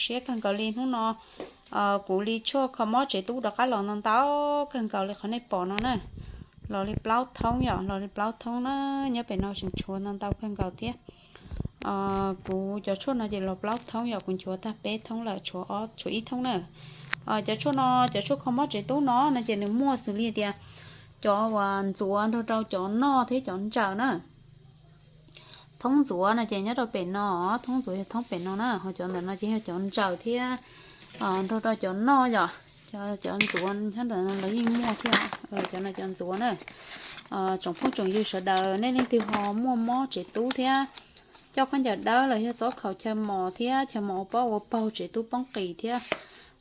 Siab kawg nkaus li hnub no, kuv li tshuaj kho mob tsev tub rov qab los ntau ntau kawg nkaus li qhov nej pom no na. Los li plaub thoob yom, los li plaub thoob na, nyob pem no tseem tshuav ntau ntau kawg nkaus thiab. Kuv cov tshuaj no ces los plaub thoob yom, kuv nchuav tag peb thoob lawm, tshuav ib thoob na. Cov tshuaj no, cov tshuaj kho mob tsev tub no no ces nws muaj xws li tias cov uas ntxuav nrog rau cov noj thiab cov ntsaws na. Thoob ntxuav no ces nyob rau pem no, thoob ntxuav yog thoob pem no na, ho cov ntawm no ces yog cov ntsaws thiab nrog rau cov noj yom. Cov ntxuav nyob ntawm no los yeej muaj thiab, cov no cov ntxuav na. Tsoom phooj tsoom ywg sawv daws, nej leej twg ho muaj mob tsev tub thiab coj khaub ncaws dawb los yog txob khaus chaw mos thiab chaw mos ua pob ua paug tsev tub poob qis thiab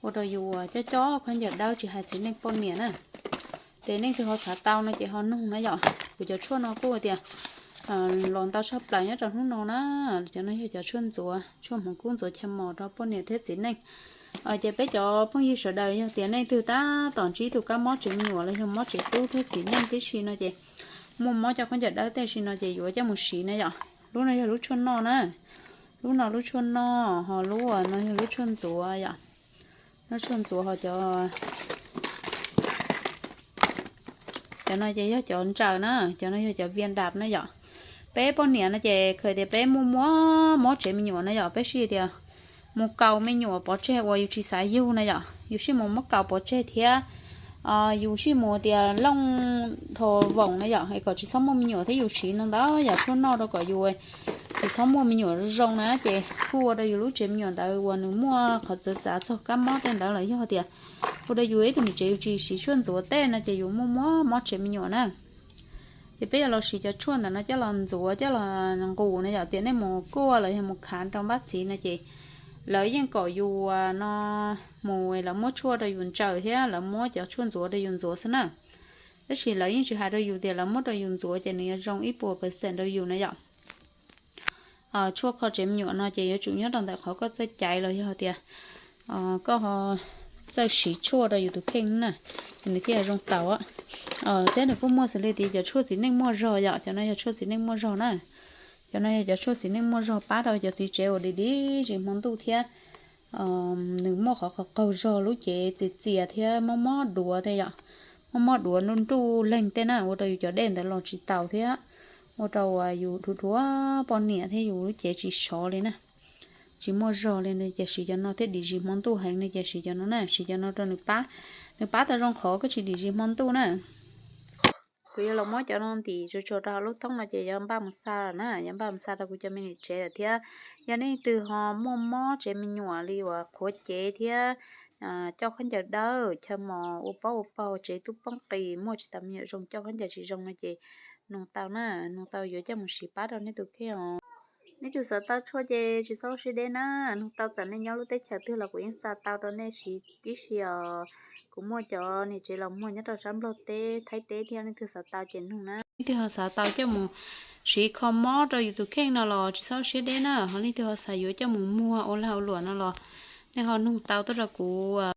ua rau yus coj coj khaub ncaws dawb tsis hais txiv neej poj niam na, ces nej leej twg ho xav tau no ces ho nug na yom. Kuv cov tshuaj no kuj tias los ntau tshaj plaws nyob rau hnub no na. Cov no yog cov tshuaj ntxuav, tshuaj hmoov kub ntxuav chaw mos rau poj niam thiab txiv neej. Ces peb cov phooj ywg sawv daws yog tias nej leej twg tab tom ntsib tus kab mob tsev me nyuam los yog mob tsev tub thiab txiv neej tib si no ces muaj mob coj khaub ncaws dawb tib si no ces yuav coj mus siv na yom. Lub no yog lub tshuaj noj na, lub no lub tshuaj noj, ho lub no yog lub tshuaj ntxuav yom. Lub tshuaj ntxuav ho cov Cov no ces yog cov ntsaws na, cov no yog cov vias dam na yom. Peb poj niam no ces khaws tias peb muaj muaj mob tsev me nyuam na yom, peb sij tias mus kaus me nyuam pov tseg uas yus tsis xav yug na yom, yus sij mus muab kaus pov tseg thiab yus sij mus tias looj tho voom na yom, es kom tsis txhob muaj me nyuam thiab yus siv ntau ntau yam tshuaj noj rau kom yus tsis txhob muaj me nyuam zoo na, ces kuj ua rau yus lub tsev me nyuam ntawd uas nws muaj qhov txawv txav txog kab mob tej ntawd los yog tias ua rau yus ib tug niam tsev yus tsis siv tshuaj ntxuav tej no ces yus muaj muaj mob tsev me nyuam na. Ces peb yuav los siv cov tshuaj ntawm no coj los ntxuav coj los nqus na yom, tias nej mus kuaj los yog mus khav rau npab txhiv no ces lawv yeej kom yus no mus lawv muab tshuaj rau yus ntsaws thiab lawv muab cov tshuaj ntxuav rau yus ntxuav xwb na. Tab sis lawv yeej tsis hais rau yus tias lawv muab rau yus ntxuav ces nws yuav zoo ib puas percent rau yus na yom. Tshuaj kho tsev me nyuam no ces yuav tsum nyob rau ntawm qhov koj txawj caiv los yog tias koj txawj siv tshuaj rau yus tus kheej na, ces nws thiaj zoo tau. Thiab nws kuj muaj xws li tias cov tshuaj txiv neej muaj zog yom, cov no yog tshuaj txiv neej muaj zog na. Cov no yog cov tshuaj txiv neej muaj zog pab rau cov txiv tsev uas dim dim zis hmo ntuj thiab nws muaj qhov qaug qaug zog lub cev txias txias thiab mob mob duav tej yom, mob mob duav nruj nruj leeg tej na, ua rau yus cov dej ntawd los tsis taus thiab ua rau yus dhuav dhuav poj niam thiab yus lub cev tsis sov li na, tsis muaj zog li no ces siv cov no thiab dim zis hmo ntuj heev no ces siv cov no na, siv cov no rau nws pab, nws pab tau zoo qhov koj tsis dim zis hmo ntuj na. Kuv yuav los muab cov no ntim tsuag tsuag rau hauv lub thoob no ces yuav npaj mus xa lawm na, yuav npaj mus xa rau kuv cov me niam tsev lawm thiab. Yog nej leej twg ho muaj mob tsev me nyuam li uas qhuav cev thiab coj khaub ncaws dawb chaw mos ua pob ua paug tsev tub poob qis muaj tsis tau me nyuam zoo coj khaub ncaws tsis zoo no ces nug tau na, nug tau yuav coj mus siv pab rau nej tus kheej os. Nej leej twg xav tau tshuaj ces tsis txhob siab deb na, nug tau txawm nej nyob lub teb chaws twg los kuv yeej xa tau rau nej siv tib si os. Kuv muaj cov niam tsev los muag nyob rau sab Nplog teb Thaib teb thiab, leej twg xav tau ces nug na. Leej twg ho xav tau coj mus siv kho mob rau yus tus kheej no los tsis txhob siab deb na, ho leej twg ho xav yuav coj mus muag ua lag ua luam no los nej ho nug tau tuaj rau kuv